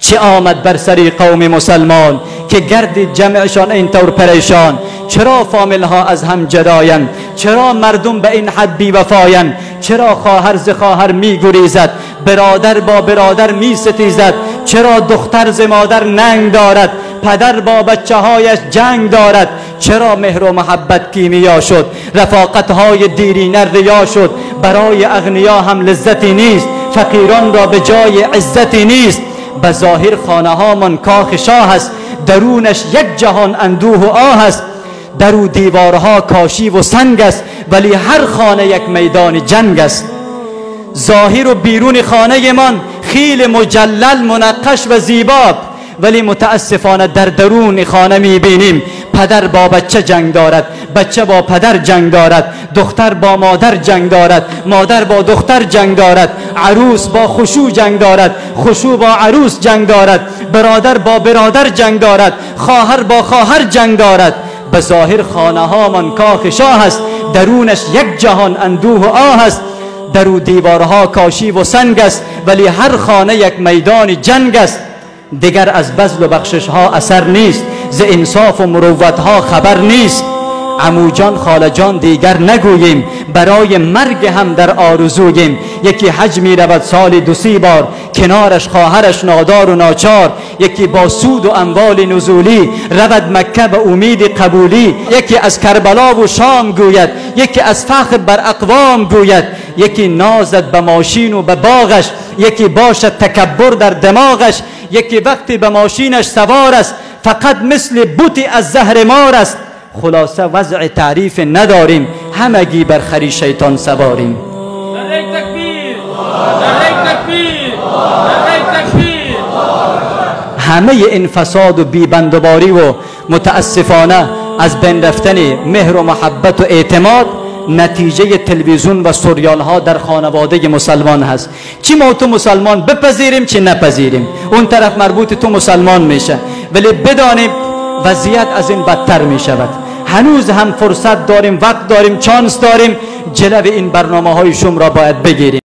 چه آمد بر سر قوم مسلمان که گرد جمعشان اینطور پریشان؟ چرا فامیل ها از هم جدایند؟ چرا مردم به این حد بی‌وفایند؟ چرا خواهر ز خواهر میگریزد، برادر با برادر میستیزد؟ چرا دختر ز مادر ننگ دارد، پدر با بچه هایش جنگ دارد؟ چرا مهر و محبت کیمیا شد، رفاقت های دیرینه ریا شد؟ برای اغنیا هم لذتی نیست، فقیران را به جای عزتی نیست. به ظاهر خانه هامان کاخ شاه است، درونش یک جهان اندوه و آه است. در و دیوارها کاشی و سنگ است، ولی هر خانه یک میدان جنگ است. ظاهر و بیرون خانه من خیلی مجلل، منقش و زیبا، ولی متاسفانه در درون خانه میبینیم پدر با بچه جنگ دارد، بچه با پدر جنگ دارد، دختر با مادر جنگ دارد، مادر با دختر جنگ دارد، عروس با خشوع جنگ دارد، خشوع با عروس جنگ دارد، برادر با برادر جنگ دارد، خواهر با خواهر جنگ دارد. به ظاهر خانه ها من کاخ شاه است، درونش یک جهان اندوه و آه است. در و دیوارها کاشی و سنگ است، ولی هر خانه یک میدان جنگ است. دیگر از بذل و بخشش ها اثر نیست، ز انصاف و مروت ها خبر نیست. عمو جان خاله جان دیگر نگوییم، برای مرگ هم در آرزوییم. یکی حج می رود سالی 2-3 بار، کنارش خواهرش نادار و ناچار. یکی با سود و اموال نزولی، رود مکه به امید قبولی. یکی از کربلا و شام گوید، یکی از فخر بر اقوام گوید. یکی نازد به ماشین و به باغش، یکی باشد تکبر در دماغش. یکی وقتی به ماشینش سوار است، فقط مثل بوتی از زهر مار است. خلاصه وضع تعریف نداریم، همگی بر خری شیطان سواریم. نعره تکبیر، نعره تکبیر، نعره تکبیر. همه این فساد و بیبندوباری و متاسفانه از بین رفتن مهر و محبت و اعتماد نتیجه تلویزیون و سریال ها در خانواده مسلمان هست. چی ما تو مسلمان بپذیریم چی نپذیریم، اون طرف مربوط تو مسلمان میشه، ولی بدانیم وضعیت از این بدتر می شود. هنوز هم فرصت داریم، وقت داریم، چانس داریم، جلو این برنامه های شوم را باید بگیریم.